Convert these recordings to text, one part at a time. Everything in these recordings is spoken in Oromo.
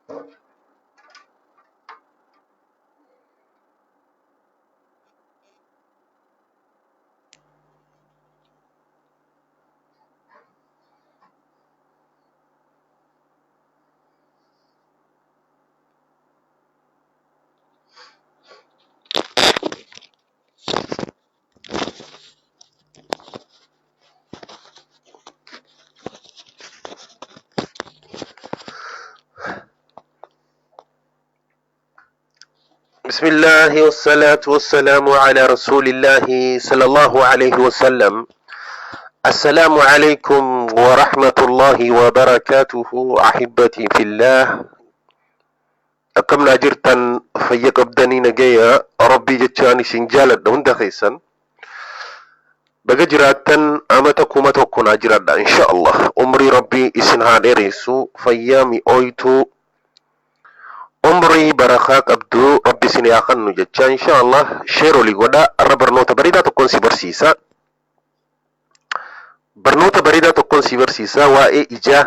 بسم الله والصلاة والسلام على رسول الله صلى الله عليه وسلم. السلام عليكم ورحمة الله وبركاته أحبتي في الله. Akkam naa jirtan? Fayya qabdanii? Nagaya Rabbii jechaan isin jaaladha. Hunda keessan baga jiraattan. Amata 1000 naa jiraadha, insha Allah. Umrii Rabbii isin haa dheeressu. Fayyaa mi'ooytuu, umrii barakaa qabdu Rabbi isin haa kennu jecha, insha Allah. Share olii godha. Arra barnoota bareedaa tokkoon si barsiisa. Barnoota bareedaa tokkoon si barsiisa. Waa'ee ijaa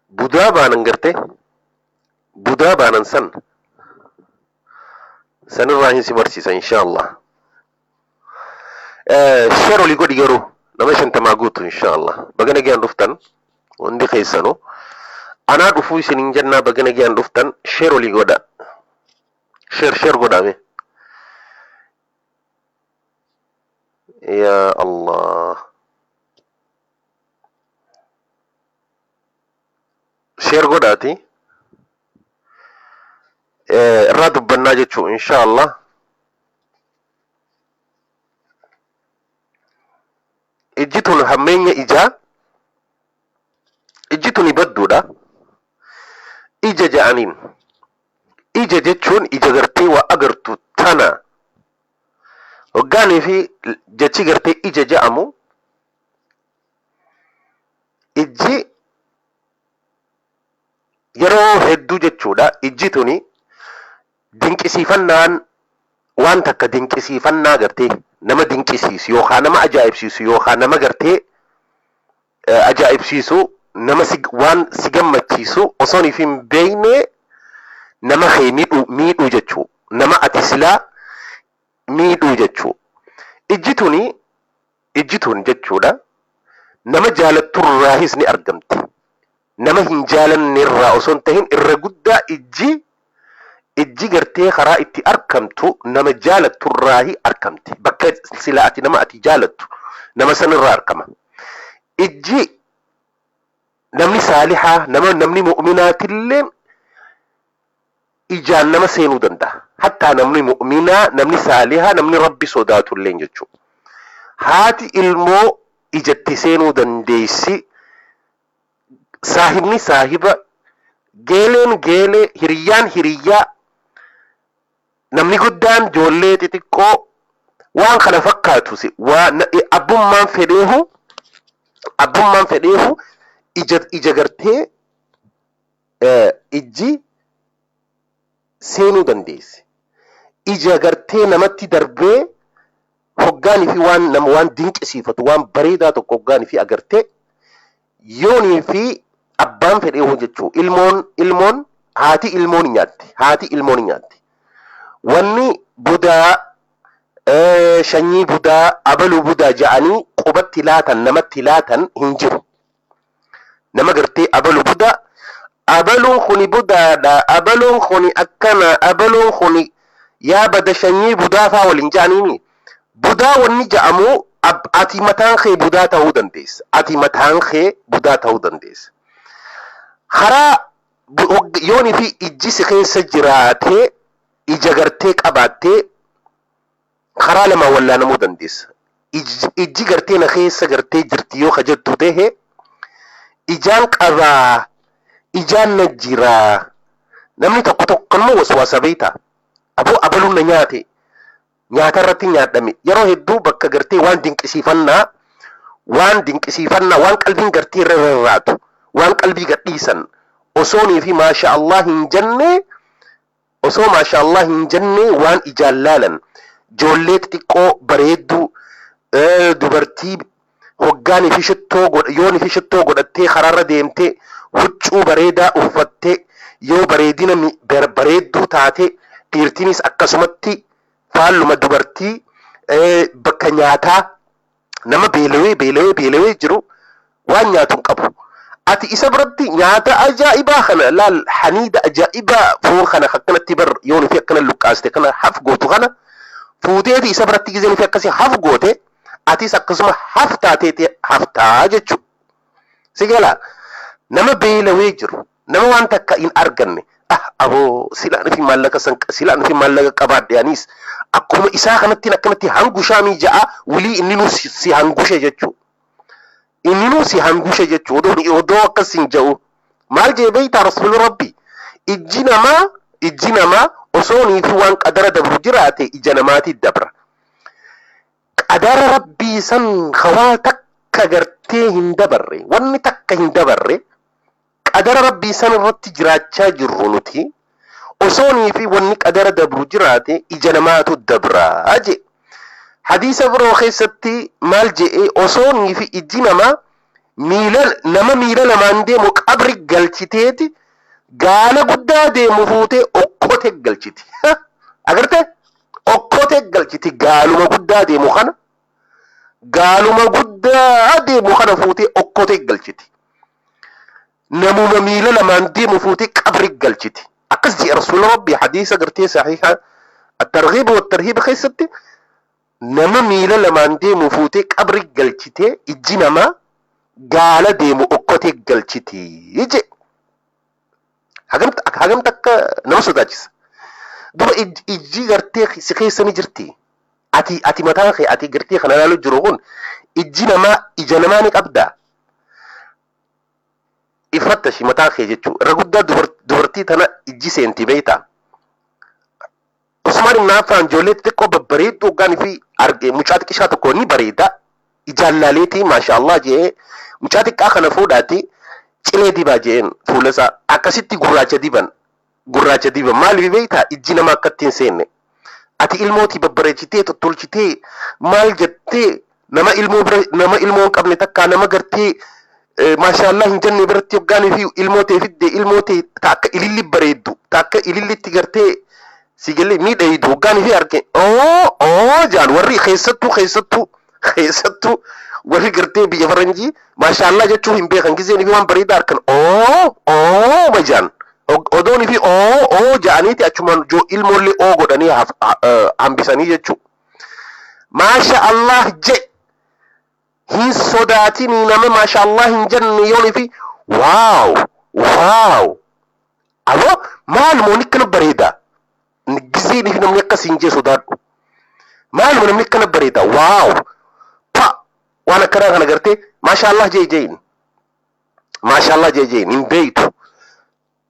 budaa baanan garte, budaa baanan san sanirraa hin si barsiisa, insha Allah. Share olii godhi garuu, nama 50 guutu, insha Allah. Baga nagaan dhuftan hundi keessanu. Anaa dhufuu isinin jennaa. Baga nagaan dhuftan. Share olii godha. Share, share godhame. Ya Allah, share godhaati. Irraa dubbannaa jechuu, insha Allah. Ijji tun hammeenya ijaa, ijji tuni badduudha. Ija ja'aniin, ija jechuun ija gartee waa agartu tana. Hoggaanii fi jechi gartee ija ja'amu, ijji yeroo hedduu jechuudha, ijji tuni dinqisiifannaan waan takka, dinqisiifannaa gartee nama dinqisiisu yookaan nama ajaa'ibsiisu yookaan nama gartee ajaa'ibsiisu, nama si waan si gammachiisu osoo hin beekne nama kee miidhuu miidhuu jechuu, nama ati silaa miidhuu jechuu. Ijji tuni, ijji tun jechuudha, nama jaalatturraahis ni argamti, nama hin jaalanne irraa osoo hin tahin. Irra guddaa ijji gartee karaa itti argamtu nama jaalatturraahi argamti. Bakka sila ati nama ati jaalattu nama sanirraa argama. Ijji namni saalihaa, nama namni mu'minaatillee ijaan nama seenuu danda'a. Hattaa namni mu'minaa, namni saalihaa, namni Rabbi sodaatullee jechuudha. Haati ilmoo ijatti seenuu dandeessi. Saahibni saahiba, geeleen geelee, hiriyyaan hiriyyaa, namni guddaan ijoollee xixiqqoo, waan kana fakkaatu waa abbummaan fedheehu, abbummaan fedheehu ija gartee ijji seenuu dandeessi. Ija gartee namatti darbee hoggaanii fi waan nama waan dinqisiifatu, waan bareedaa tokko hoggaanii fi agartee, yoonii fi abbaan fedheehu jechuu, ilmoon haati ilmoon nyaatti, haati ilmoon nyaatti. Wanni budaa, shanyii budaa, abaluu budaa ja'anii qubatti laatan, namatti laatan hin jiru. Nama gartee abalu budaa, abaluun kuni budaadha, abaluun kuni akkana, abaluun kuni yaa bada shanyii budaa faa waliin ja'aniini. Budaa wanni ja'amu ati mataan kee budaa ta'uu dandeessa. Ati mataan kee budaa ta'uu dandeessa. Karaa yoonii fi ijji si keessa jiraatee, ija gartee qabaattee, karaa lamaan wallaanamuu dandeessa. Ijji gartee na keessa gartee jirti yoo ka jettu tahe, ijaan qabaa, ijaan na jiraa. Namni tokko tokko immoo waswaasa beektaa. Aboo, abaluun na nyaate, nyaata irratti nyaadhame. Yeroo hedduu bakka gartee waan dinqisiifannaa, waan dinqisiifannaa, waan qalbiin gartee irra rarraatu, waan qalbii gadhiisan osoonii fi maasha Allah hin jenne, osoo maasha Allah hin jenne, waan ijaan laalan, ijoollee xixiqqoo bareedduu, dubartii hoggaanii fi shittoo yoonii fi shittoo godhattee karaarra deemtee, huccuu bareedaa uffattee, Yoo bareedina bareedduu taate, dhiirtiinis akkasumatti faalluma dubartii. Bakka nyaataa nama beelawee beelawee beelawee jiru, waan nyaatu hin qabu. Ati isa biratti nyaata ajaa'ibaa kana laal, haniida ajaa'ibaa, foon kana akkanatti bar yoo nufi akkana luqqaaste kana haf gootu kana fuuteeti isa biratti gizee nufi akkasii haf goote, atis akkasuma haf taateeti haftaa jechuudha. Si gala, nama beelawee jiru, nama waan takka hin arganne, ah aboo, silaa nufi maallaqa san, silaa nufi maallaqa qabaadhe, anis akkuma isaa kanatti akkanatti hangushaamii ja'a wulii. Inni nu si hangushe jechuudha. Inni nu si hangushe jechuudha. Odoo akkas hin ja'u maal jee beeytaa Rasuulli Rabbi? Ijji namaa osoo niifi waan qadara dabru jiraate, ija namaati dabra. Qadara Rabbii san hawaa takka gartee hin dabarre, wanni takka hin dabarre. Qadara Rabbii san irratti jiraachaa jirru nuti. Osoo niifi wanni qadara dabru jiraate, ija namaatu dabraa je. Hadiisa biroo keessatti maal je'e? Osoo niifi ijji namaa miila nama miila lamaan deemu qabri galchiteeti, gaala guddaa deemu fuutee okkote galchiti. Agarte, okkote galchiti. Gaaluma guddaa deemu kana, gaaluma guddaa deemu kana fuutee okkote galchiti. Namuma miila lamaan deemu fuutee qabri galchiti. Akkas jedhe Rasuula Rabbi hadiisa gartee sahiha at-targhiib wa tarhiib keessatti. Nama miila lamaan deemu fuutee qabri galchitee, ijji namaa gaala deemu okkotee galchiti je. Hagamta akka nama sodaachisa. Duba ijji gartee si keessa ni jirti. Ati mataan kee, ati gartee kana ilaalu jiru kun, ijji namaa, ija namaa ni qabdaa. Ifrattashi mataa kee jechuu. Irra guddaa dubartii tana ijji seenti, beeytaa. Usmaan ibn Affaan ijoollee xixiqqoo babbareedduu hoggaan fi arge, mucaa xiqqishaa tokko ni bareeda. Ijaallaaleetii maasha Allah jee, mucaa xiqqaa kana fuudhaati cilee dibaa jeen. Fuula isaa akkasitti gurraacha diban, gurraacha diban. Maaliif beeytaa? Ijji nama akka ittiin seenne. Ati ilmootii babbareechitee tottolchitee maal jettee, nama ilmoo bira, nama ilmoo hin qabne takkaa, nama gartee maashaallah hin jenne biratti hoggaanii fi ilmoo ta'e fidde, ilmoo ta'e ta akka ililli bareeddu, ta akka ilillitti gartee si galee miidhaydu hoggaanii fi arge, oo oo jaan. Warri keessattuu warri gartee biyya faranjii maashaallah jechuu hin beekan. Gizeen fi waan bareedaa harkan oo oo majaan odoonii fi oo oo ja'aniiti achumaan ilmoollee oo godhanii hambisanii jechuu. Maasha Allah je, hin sodaatinii. Nama maasha Allah hin jenne yoonii fi wow wow, aboo maaluma wanni akkana bareeda, gizeenii fi namni akkas hin jee sodaadhu. Maaluma namni akkana bareeda, wow, pa waan akkanaa kana gartee maasha Allah jee jeen, maasha Allah jee jeen. Hin beeytu,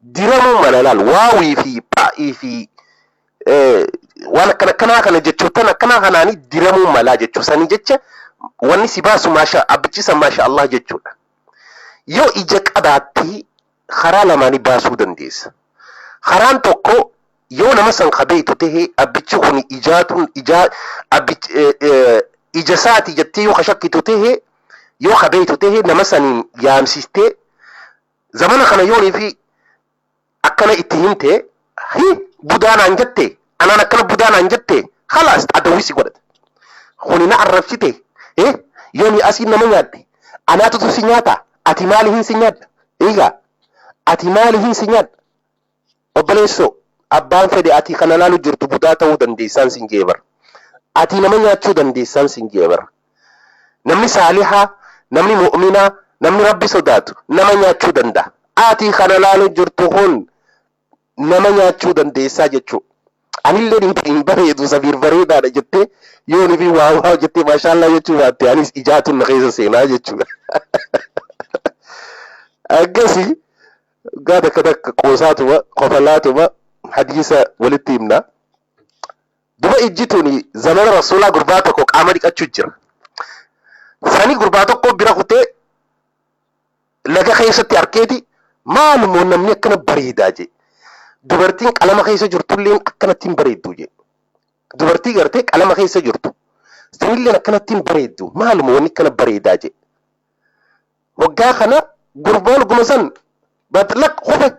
diramuu mala. Laal, wowii fi paa'ii fi waan akkana akkanaa kana, jechootan akkanaa kanaanii diramuu malaa jechuu sanii jecha. Wanni si baasu maasha abbichisa maasha Allah jechuudha. Yoo ija qabaattee karaa lamaanii baasuu dandeessa. Karaan tokko, yoo nama san kabeeytu tahe, abbichi kun ijaatun ijaa abbichi ija isaati jettee yoo kashakkitu tahe, yoo kabeeytu tahe, nama saniin yaamsistee zamana kana yoonii fi akkana itti himte, hi budaa naan jette, anaan akkana budaa naan jette, khalaas, adawwii si godhate. Kuni na arrabsite, eh yooni asii nama nyaadhe, anaatutu si nyaata. Ati maali hin si nyaadha? Egaa ati maali hin si nyaadha? Obboleessoo, abbaan fedhe, ati kana laalu jirtu budaa ta'uu dandeessaan sin jee bara. Ati nama nyaachuu dandeessaan sin jee bara. Namni saalihaa, namni mu'minaa, namni Rabbi sodaatu nama nyaachuu danda'a. Ati kana laalu jirtu kun nama nyaachuu dandeessaa jechuu. Anillee hin bareedu, sabiir bareedaadha jettee yooni fi wow wow jettee maashaallaa jechuu baatte, anis ijaatun na keessa seenaa jechuudha. Akkasii gaa takka takka qoosaatuma kofalaatuma hadiisa walitti himna. Duba ijji tuni zamana Rasuulaa gurbaa tokko qaama dhiqachuu jira. Sani gurbaa tokko bira kutee laga keessatti arkeeti, maalumoo namni akkana bareedaa jee. Dubartiin qalama keessa jirtulleen akkanatti hin bareeddu jee. Dubartii gartee qalama keessa jirtu sanilleen akkanatti hin bareeddu, maaluma wanni akkana bareedaa jee. Waggaa kana gurbaan guma san baxlaq kufe.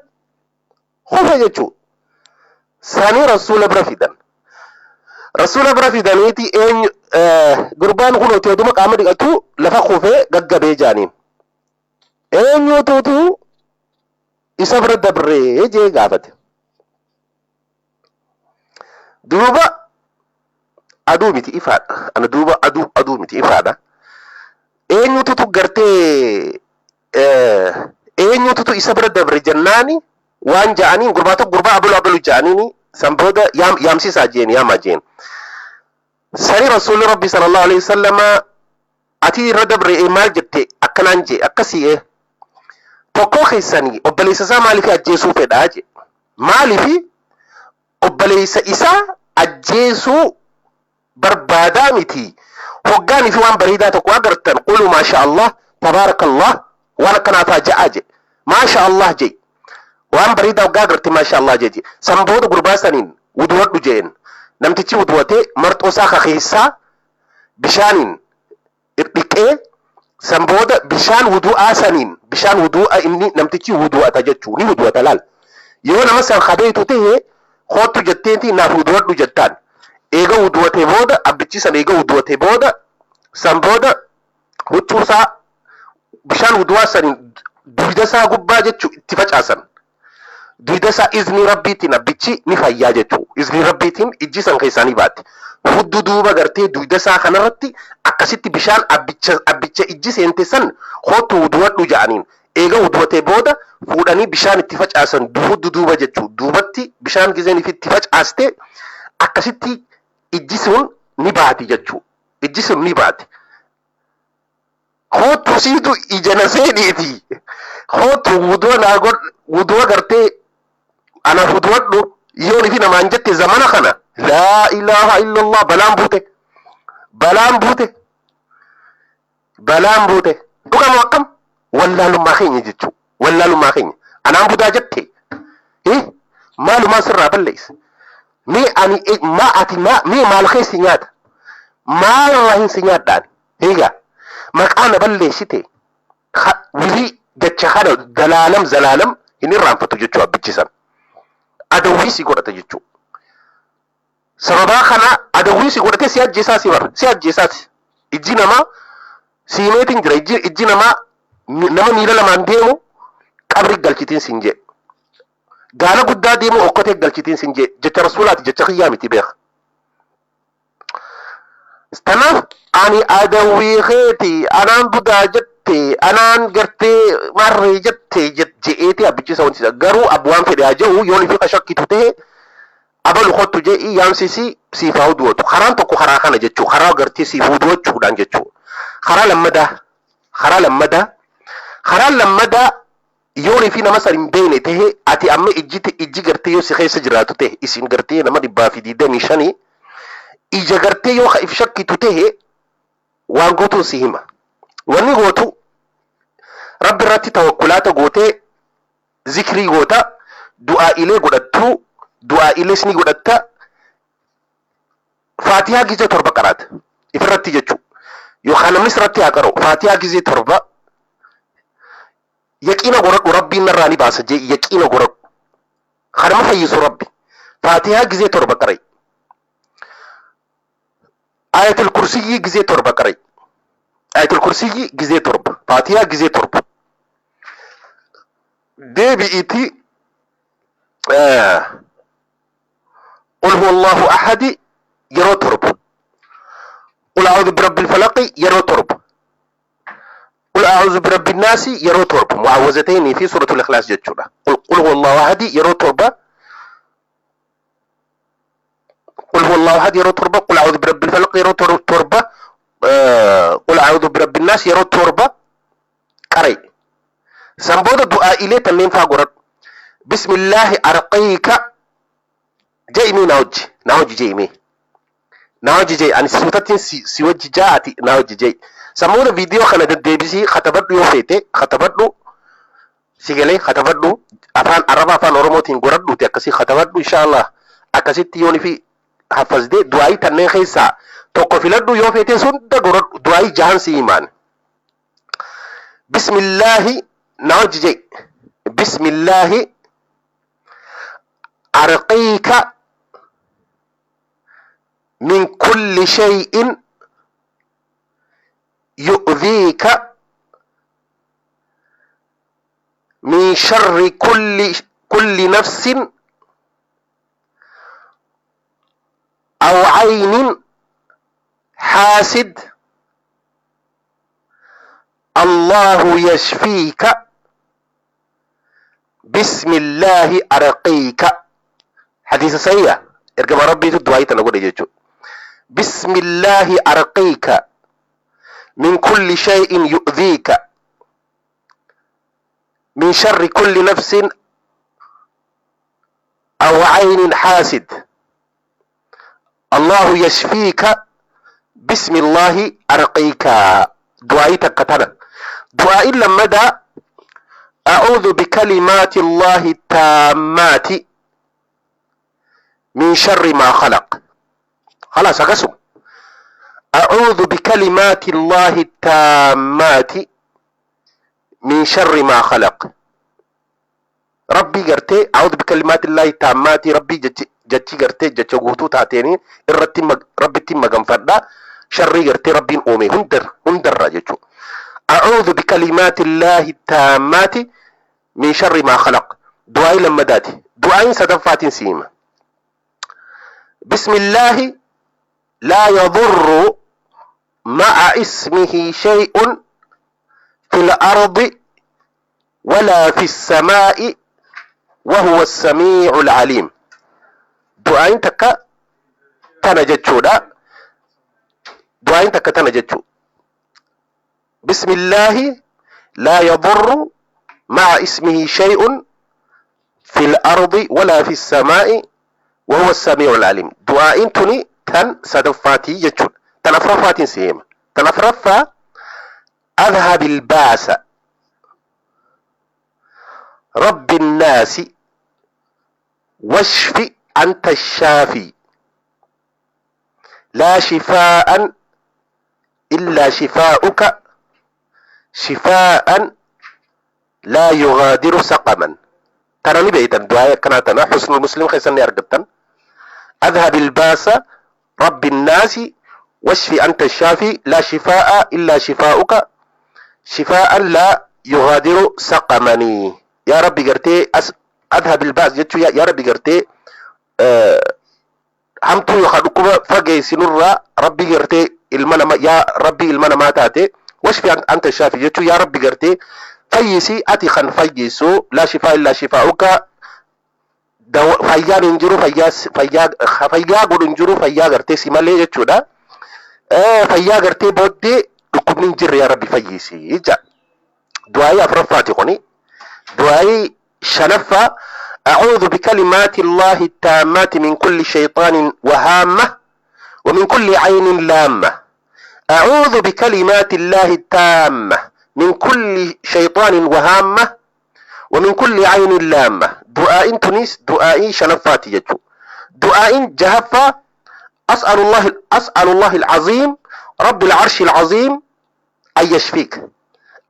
Kufe jechuu. Sanii rasuula bira fidan. Rasuula bira fidaniiti eenyu gurbaan kun otoo oduma qaama dhiqatu lafa kufee gaggabee jaaniin. Eenyututu isa bira dabree jee gaafate. Duuba aduu miti ifaadha. Ana duuba aduu aduu miti ifaadha. Eenyututu gartee eenyututu isa bira dabre jennaani waan ja'aniin gurbaa tokko gurbaa abalu abalu ja'aniini san booda yaamsisaa jeen yaamaa jeen. Sani rasuulli rabbi sallallahu alaihi wasallama ati irra dabre maal jette akkanaan jee akkasii tokkoo keessanii obboleessa isaa maaliif ajjeesuu fedhaa jee maaliif obboleessa isaa ajjeesuu barbaadaa miti hoggaanii fi waan bareedaa tokko agartan qulu maasha Allah tabaarakallah waan akkanaa faa ja'aa je maasha Allah je waan bareedaa hoggaa agarte maasha Allah je san booda gurbaa saniin wuduwadhu jeen namtichi wuduwatee marxoo isaa kakeessaa bishaaniin dhiqee san booda bishaan wudu'aa saniin bishaan wudu'a inni namtichi wudu'ata jechuu ni wudu'ata laal yoo nama san kabeetu ta'e kootu jetteeti naaf wudu'adhu jettaan eega wudu'atee booda abbichi san eega wudu'atee booda san booda huccuu isaa bishaan wudu'aa saniin dugda isaa gubbaa jechuu itti facaasan dugda isaa izni rabbiitiin abbichi ni fayyaa jechuu izni rabbiitiin ijji san keessaa ni baatti huddu duuba gartee dugda isaa kanarratti akkasitti bishaan abbicha abbicha ijji seente san kootu wudu'adhu ja'aniin eega wudu'atee booda fuudhanii bishaan itti facaasan huddu duuba jechuu duubatti bishaan gizeen itti facaaste akkasitti ijji sun ni baati jechuu ijji sun ni baati. Kootu siitu ija na seeniiti kootu wudu'a naa godh wudu'a gartee ana wudu'adhu yoon ifi namaan jette zamana kana laa ilaaha illallah balaan buute balaan buute balaan buute dhugamoo akkam wallaalummaa keenya jechuu wallaalummaa keenya anaan budaa jette maalumaa sirraa balleessa mee ani maa ati maa mee maal keessi nyaata maal irraa hin si nyaadhaan eegaa maqaa na balleessite wilii jecha kana dalaalam zalaalam hin irraanfatu jechuu abbichisan adawwii si godhata jechuu sababaa kana adawwii si godhate si ajjeesaa si bara si ajjeesaati ijji namaa siimeetiin jira ijji ijji namaa nama miila lamaan deemu qabri galchitiin siin jee gaala guddaa deemu okkotee galchitiin siin jee jecha rasuulaati jecha kiyyaa miti beeka. Tanaaf ani adawwii keeti anaan budaa jette anaan gartee marree jette je'eeti abbichisa wanti garuu abbuwaan fedhe haa jedhu yoon ifi shakkitu ta'e abalu kottu je'i yaamsisi siif haa wudu'atu karaan tokko karaa kana jechuu karaa gartee siif wudu'achuudhaan jechuu karaa lammadaa karaa lammadaa karaan lammadaa yoon ifi nama san hin beekne ta'e ati amma ijji ijji gartee yoo si keessa jiraatu ta'e isin gartee nama 125 ija gartee yoo if shakkitu ta'e waan gootuun si hima wanni gootu rabbi irratti tawakkulaata gootee zikrii goota du'aa'ilee godhattu du'aa'ilees ni godhatta faatihaa gizee 7 qaraata ifirratti jechuu yookaan namni sirratti haa qara'u faatihaa gizee 7 yaqiina godhadhu rabbiin narraa ni baasa jee yaqiina godhadhu kanama fayyisu rabbi faatihaa gizee 7 qara'i ayatul kursiyyi gizee 7 qara'i ayatul kursiyyi gizee 7 faatihaa gizee 7 deebi'iiti qul huwa allahu ahadi yeroo 7 qul a'udhu birabbil falaqi yeroo 7 qul a'udhu birabbin naasi yeroo 7 mu'awwazatayni fi suratul ikhlaas jechuudha qul huwa allahu ahadi yeroo 7 qul huwa allahu ahad yeroo 7 qul a'udhu birabbil falaq yeroo 7 qul a'udhu birabbin naas yeroo 7 qara'i san booda du'aa'ilee tanneen faa godhadhu bismillaahi arqiika je'imee naa hojji naa hojji je'imee naa hojji je'i ani suutattiin si wajji jaa'ati naa hojji je'i san booda viidiyoo kana deddeebisii katabadhu yoo feete katabadhu si galee katabadhu afaan araba afaan oromootiin godhadhuuti akkasii katabadhu inshaallah akkasitti yoon fi haffazde du'aayii tanneen keessaa tokko filadhu yoo feete hunda godhadhu du'aayii jahan si himaan bismillaahi naa hojji je'i bismillaahi Arqiika min kulli shay'in yu'dhiika min sharri kulli nafsin aw aynin xaasid Allahu yashfiika bismillaahi arqiika. Hadiisa sahiha ergama Rabbiitu du'aayii tana godhe jechuudha. Bismillaahi arqiika min kulli shay'in yu'dhiika min sharri kulli nafsin aw aynin xaasid Allahu yashfiika bismillaahi arqiika. Du'aayii takka tana. Du'aa'iin lammadaa أعوذ بكلمات الله التامات من شر ما خلق. خلاص أقسم. أعوذ بكلمات الله التامات من شر ما خلق. ربي قرتي أعوذ بكلمات الله التامات ربي جتي قرتي جتي قوتو تاتيني الرتي ربي تيم قنفردا شر قرتي ربي أومي هندر جتشو. أعوذ بكلمات الله التامات من شر ما خلق. دعائي لما داتي دعائي صدفات سيما. بسم الله لا يضر مع اسمه شيء في الأرض ولا في السماء وهو السميع العليم. دعائي تكا تنجتشو لا دعائي تكا تنجتشو. بسم الله لا يضر مع اسمه شيء في الأرض ولا في السماء وهو السميع العليم. دعاء تني تن صدفاتي يجون تنفرفات سيما تنفرفا أذهب الباس رب الناس واشف أنت الشافي لا شفاء إلا شفاؤك شفاء لا يغادر سقما. تراني بيتا دعاء كناتنا حسن المسلم خيسني أرقبتا. أذهب الباس رب الناس واشف أنت الشافي لا شفاء إلا شفاؤك شفاء لا يغادر سقمني. يا ربي قرتي أذهب الباس جتشو يا ربي قرتي همتو يخدكم فقي سنرى ربي قرتي المنما يا ربي المنما تاتي واشفي أنت الشافي جتشو يا ربي قرتي فيسي أتي خن فيسو لا شفاء إلا شفاؤك فيا ننجرو فيا فيا فيا قول فيا قرتي سمالي جتشو دا فيا قرتي بودي لكم ننجر يا ربي فيسي جا. دعائي أفرفاتي قني دعائي شنفة أعوذ بكلمات الله التامات من كل شيطان وهامة ومن كل عين لامة. أعوذ بكلمات الله التامة من كل شيطان وهامة ومن كل عين لامة. دعاء تونس دعائي شنفاتي يجو. دعاء جهفة أسأل الله العظيم رب العرش العظيم أن يشفيك.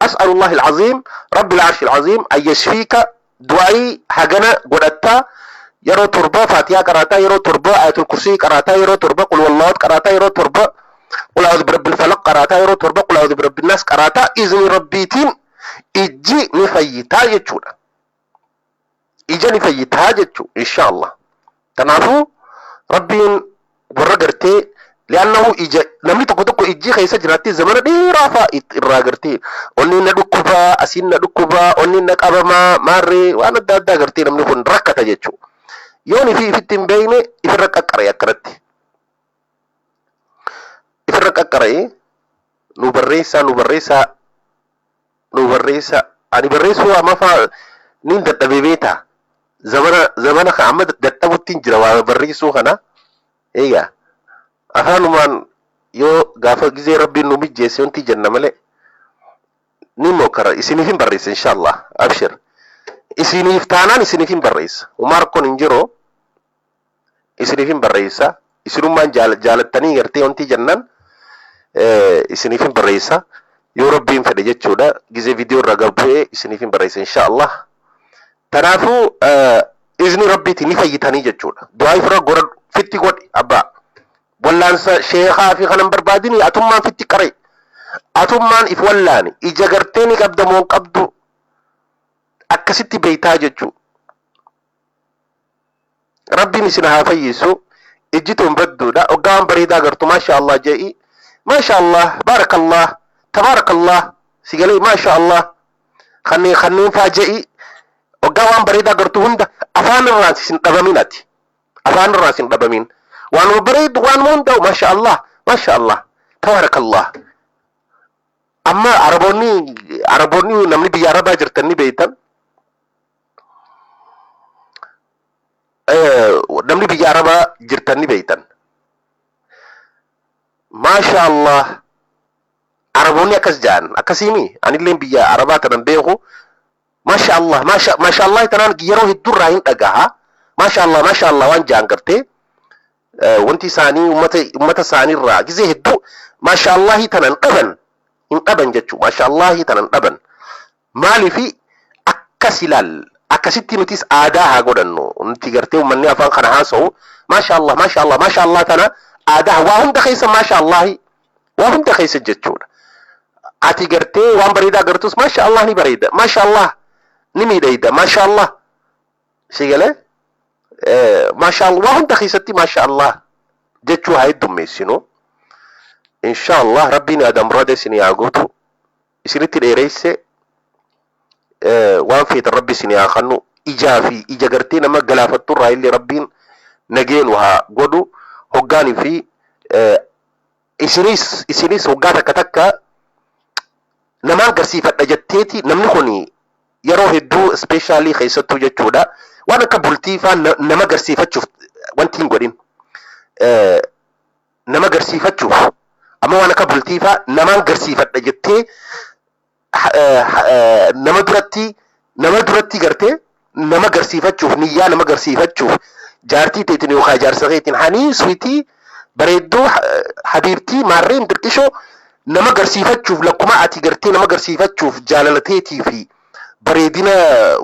أسأل الله العظيم رب العرش العظيم أن يشفيك. دعائي حقنا قدتا يرو تربة فاتحة قراتا يرو تربة آية الكرسي قراتا يرو تربة قل والله قراتا يرو تربة قل أعوذ برب الفلق قراتا يرو تربة قل أعوذ برب الناس قراتا إذن ربيتين إجي نفيتا يجونا إجي نفيتا يجو إن شاء الله. تنافو ربي ورقرتي لأنه إجا نمني تكو تكو إجي خيسا جراتي زمان دي رافا إراغرتي أني ندكوبا أسين ندكوبا أني نكابما ماري وأنا دادا غرتي نمني كون ركتا جيتشو يوني في فتن بيني إفرق أكري أكرتي إفرق أكري نبريسا نبريسا نبريسا أني بريسو أما فا نين دتبيبيتا زمان زمان خامد دتبو تنجرا وبريسو خنا إيجا afaanumaan yoo gaafa gizee rabbiin nu mijjeesse wanti jenna malee ni mokara isiniif hin barreessa inshallah abshir isiniif taanaan isiniif hin barreessa umaar kun hin jiru isiniif hin barreessa isinummaan jaalattanii gartee wanti jennaan isiniif hin barreessa yoo rabbiin fedhe jechuudha gizee viidiyoo irra gabbu'ee isiniif hin barreessa inshallah. Kanaafuu Izni rabbiiti ni fayyitanii jechuudha. Du'aa ifirra godhadhu fitti godhi abbaa. Wallaansa sheekaa fi kanan barbaadini atummaan fitti qaree. Atummaan if wallaani ija gartee ni qabda moo hin qabdu akkasitti beeytaa jechuu. Rabbiin isin haa fayyisu. Ijji tun badduudha. Hoggaa waan bareedaa agartu maasha Allah je'i. Maasha Allah baarakallah tabaarakallah si galee maasha Allah kanneen kanneen faa je'i. Hoggaa waan bareedaa agartu hunda afaan irraa isin dhabamin ati. Afaan irraa isin dhabamin. Waanuma bareedu waanuma hundaa'u maasha Allah maasha Allah tabaarakallah. Amma araboonni araboonni namni biyya arabaa jirtan ni beektan. Namni biyya arabaa jirtan ni beektan. Maasha Allah araboonni akkas ja'an akkasiimi anilleen biyya arabaa tanan beeku. Maasha Allah maasha maasha Allah tanaan yeroo hedduurraa hin dhagaha. Maasha Allah maasha Allah waan ja'an gartee wanti isaanii ummata ummata isaaniirraa gizee hedduu maasha Allahi tanan dhaban hin dhaban jechuu maasha Allahi tanan dhaban. Maaliifi akkas ilaal akkasitti nutis aadaa haa godhannu nuti gartee uummanni afaan kana haasa'u maasha Allah maasha Allah maasha Allah tana aadaa waa hunda keessa maasha Allahi waa hunda keessa jechuudha. Ati gartee waan bareedaa agartus maasha Allah ni bareeda maasha Allah ni miidhayda maasha Allah si galee maasha Allah waa hunda keessatti maasha Allah jechuu haa heddummeessinu. Insha Allah rabbiin yaada murada isin haa guutu isinitti dheereyse waan feetan rabbi isin haa kannu ijaa fi ija gartee nama galaafattu irraa illee rabbiin nageenu haa godhu hoggaanii fi isinis isinis hoggaa takka takka namaan garsiifadha jetteeti namni kun yeroo hedduu ispeeshaalii keessattuu jechuudha waan akka bultii faa nama garsiifachuuf wanti hin godhin nama garsiifachuuf amma waan akka bultii faa namaan garsiifadha jettee nama duratti nama duratti gartee nama garsiifachuuf niyyaa nama garsiifachuuf jaartii teetiin yookaan jaarsa keetiin hanii sweetie bareedduu habiibtii maarreen dirqishoo nama garsiifachuuf lakkuma ati gartee nama garsiifachuuf jaalala teetii fi bareedina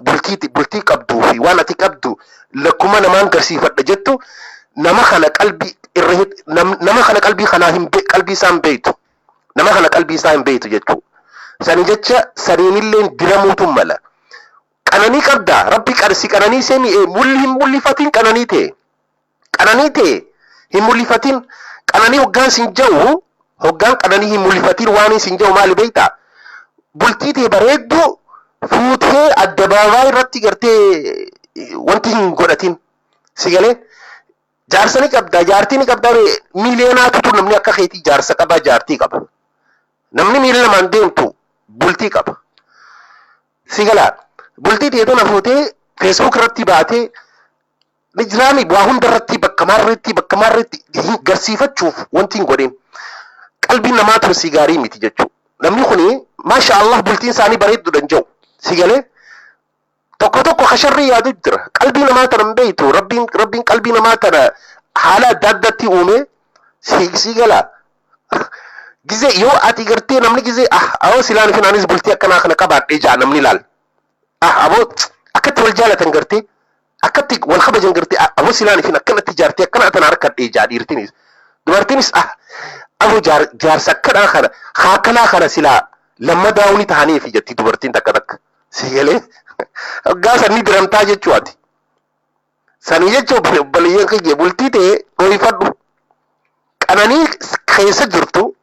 bultii bultii qabduu fi waan ati qabdu lakkuma namaan garsiifadha jettu nama kana qalbii irra nama kana qalbii kanaa hin qalbii isaa hin beektu nama kana qalbii isaa hin beektu jechuu sani jecha saniinillee diramuutu mala qananii qabda rabbi qarsi qananii seemi mulli hin mul'ifatin qananii ta'e qananii ta'e hin mul'ifatin qananii hoggaan sin ja'u hoggaan qananii hin mul'ifatin waan sin ja'u maali beektaa bultii ta'e bareedduu fuutee addabaabaa irratti gartee wanti hin godhatin si galee jaarsa ni qabda jaartii ni qabda miiliyoonaatu tu namni akka keetii jaarsa qaba jaartii qaba namni miila lamaan deemtu bultii qaba si galaa bultii ta'e tana fuutee Facebook irratti baatee ni jiraami waa hunda irratti bakka maarreetti bakka maarreetti garsiifachuuf wanti hin godhin qalbiin namaa tun si gaarii miti jechuudha. Namni kuni maasha Allah bultiin isaanii bareedduu danda'u si galee tokko tokko kasharrii yaadu jira qalbii namaa tana hin beektu rabbiin rabbiin qalbii namaa tana haala adda addaatti uume si si galaa. Gizee yoo ati gartee namni gizee ah awoo silaan finaanis bultii akkanaa kana qabaadhee jaa namni ilaal. Ah aboo akkatti wal jaalatan gartee akkatti wal kabajan gartee ah aboo silaan fin akkanatti jaartee akkana tana harkadhee jaa dhiirtinis. Dubartiinis ah aboo jaarsa akkanaa kana haakkanaa kana silaa lammadaa ni tahaniifi jetti dubartiin takka takka. Si galee hoggaa sanni diramtaa jechuu ati. Sanii jechuun obboleeyyan kiyya bultii ta'e dhoyfadhu. Qananii keessa jirtu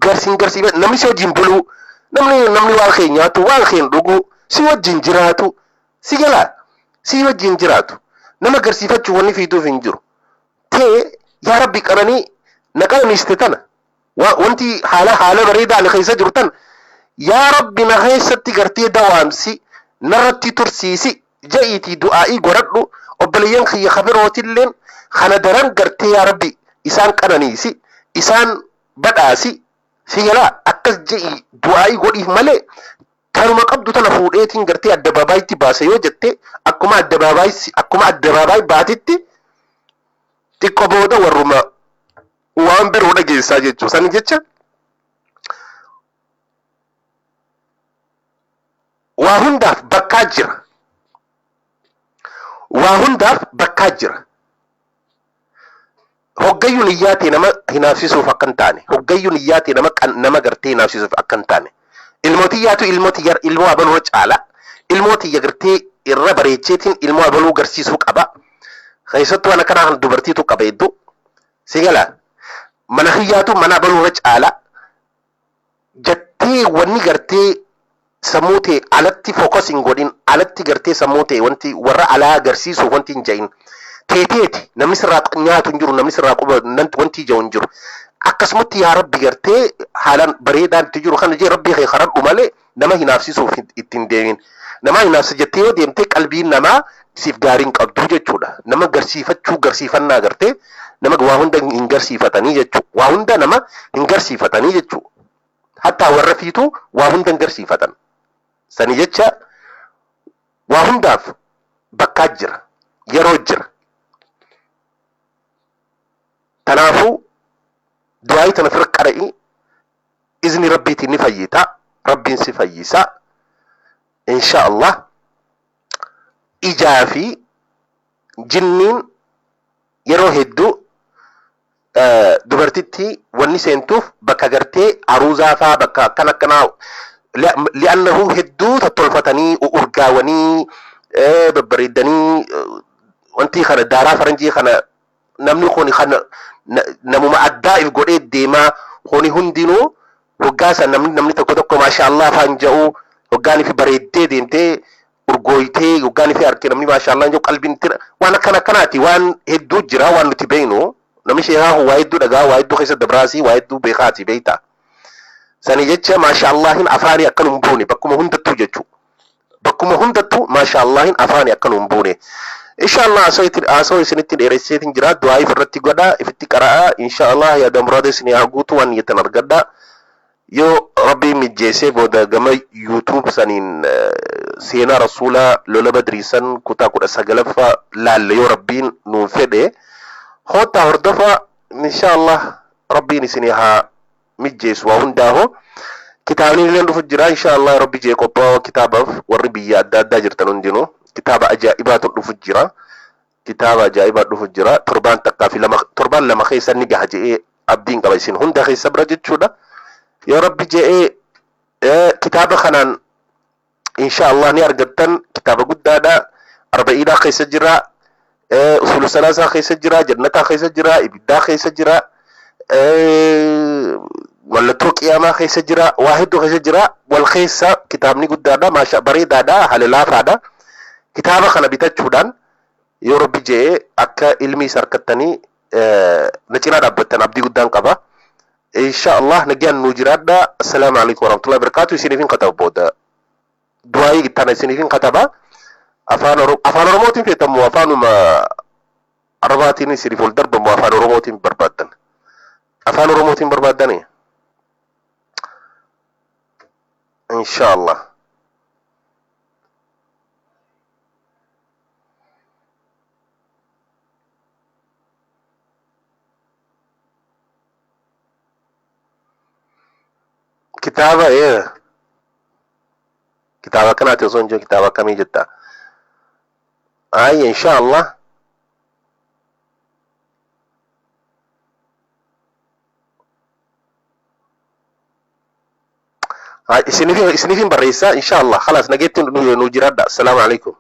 garsiin garsiifa namni si wajjin buluu namni namni waan kee nyaatu waan kee dhugu si wajjin jiraatu si galaa si wajjin jiraatu nama garsiifachuu wanni fiiduuf hin jiru. Ta'e yaa rabbi qananii na qananiiste tana wanti haala haala bareedaa ani keessa jiru tana yaa rabbi na keessatti gartee dawaamsi narratti tursiisi ja'iitii du'aa'ii godhadhu obboleeyyan kiyya kabirootilleen kana daran gartee yaa rabbi isaan qananiisi isaan badhaasi si galaa akkas je'i du'aa'ii godhiif malee tanuma qabdu tana fuudheetiin gartee addabaabaayitti baase yoo jette akkuma addabaabaayii akkuma addabaabaayii baatitti xiqqoo booda warruma waan biroo dhageessaa jechuudha. Sani jecha waa hundaaf bakkaa jira. Waa hundaaf bakkaa jira. Hoggayyuu niyyaa ta'e nama hinaafsisuuf akka hin taane, hoggayyuu niyyaa ta'e nama nama gartee hinaafsisuuf akka hin taane. Ilmoo tiyyaatu ilmoo tiyya ilmoo abaluu irra caala. Ilmoo tiyya gartee irra bareecheetiin ilmoo abaluu garsiisuu qaba. Keessattuu waan akkanaa kana dubartiitu qaba hedduu. Si gala, mana kiyyaatu mana abaluu irra caala jettee wanni gartee sammuu ta'e alatti focus hin godhin, alatti gartee sammuu ta'e wanti warra alaa agarsiisuuf wanti hin ja'in. Teeteeti namni sirraa nyaatu hin jiru, namni sirraa quba wanti ija'u hin jiru. Akkasumatti yaa Rabbi gartee haalaan bareedaan itti jiru kana jee Rabbii kee kadhadhu malee nama hinaafsisuuf itti hin deemin. Nama hinaafsa jettee yoo deemte qalbiin namaa siif gaarii hin qabdu jechuudha. Nama garsiifachuu, garsiifannaa gartee nama waa hunda hin garsiifatanii jechuudha. Waa hunda nama hin garsiifatanii jechuudha. Hattaa warra fiituu waa hunda hin garsiifatan. Sani jecha waa hundaaf bakkaa jira. Yeroo jira. Kanaafuu du'aayii tana fira qara'i, izni Rabbiitiin ni fayyita. Rabbiin si fayyisa. Insha Allah ijaa fi jinniin yeroo hedduu dubartitti wanni seentuuf bakka gartee aruuzaa faa, bakka akkan akkanaa, li'annahu hedduu tottolfatanii urgaawanii babbareeddanii wanti kana daaraa faranjii kana namni kun kana namuma addaa if godhee deemaa. Kuni hundinuu hoggaa san namni tokko tokko maasha Allah faan ja'u, hoggaan fi bareeddee deemtee urgooytee hoggaan fi arge namni maasha Allah jedhu qalbiin itti waan akkana akkanaati. Waan hedduu jira waan nuti beeknu. Namni sheekaa kun waa hedduu dhagaa, waa hedduu keessa dabraasii, waa hedduu beekaati beekta. Sani jecha maasha Allahin afaanii akkanum buune bakkuma hundattuu jechuu, bakkuma hundattuu maasha Allahin afaanii akkanum buune. Insha Allah asoo isinitti dheeresseetiin jira. Du'aa if irratti godha, ifitti qara'a. Insha Allah yaada muraada isinii haa guutu, waan niyyatan argadha. Yoo Rabbiin mijjeessee booda gama YouTube saniin seenaa rasuulaa lola Badrii san kutaa 19ffaa laalle yoo Rabbiin nuun fedhe. Koottaa hordofa. Insha Allah Rabbiin isinii haa mijjeessu waa hundaahu. Kitaabni illee dhufu jira insha Allah. Rabbi jee qophaa'oo kitaabaaf warri biyya adda addaa jirtan hundinuu kitaaba ajaa'ibaatu dhufu jira. Kitaaba ajaa'ibaa dhufu jira. Torbaan takkaa fi lama, torbaan 2 keessa ni gaha je'ee abdiin qaba isin hunda keessa bira jechuudha. Yoo Rabbi je'ee kitaaba kanaan insha Allah ni argattan. Kitaaba guddaadha. Arba'iidhaa keessa jira, usulu salaasaa keessa jira, jannataa keessa jira, ibiddaa keessa jira, mallattoo qiyaamaa keessa jira, waa hedduu keessa jira wal keessa. Kitaabni guddaadha, maasha bareedaadha, haala laafaadha. Kitaaba kana bitachuudhaan yoo Rabbi je'ee akka ilmi isa harkattanii na cinaa dhaabbattan abdii guddaan qaba. Insha Allah nagaan nuu jiraadha. Assalaamu alaikum warahmatullahi wabarakatuh. Isiniif hin kataba, booda du'aayii tana isiniif hin kataba. Afaan Oromootiin feetamu, afaanuma Arabaatiin isiniif ol darbamu, afaan Oromootiin barbaaddan? Afaan Oromootiin barbaaddani? Insha Allah. Kitaaba kitaaba akkanaati osoo hin jiru kitaaba akkamii jetta? Ay, insha Allah. Isiniif hin barreessa insha Allah. Khalaas, nageetti nu jiraadha. Assalaamu alaikum.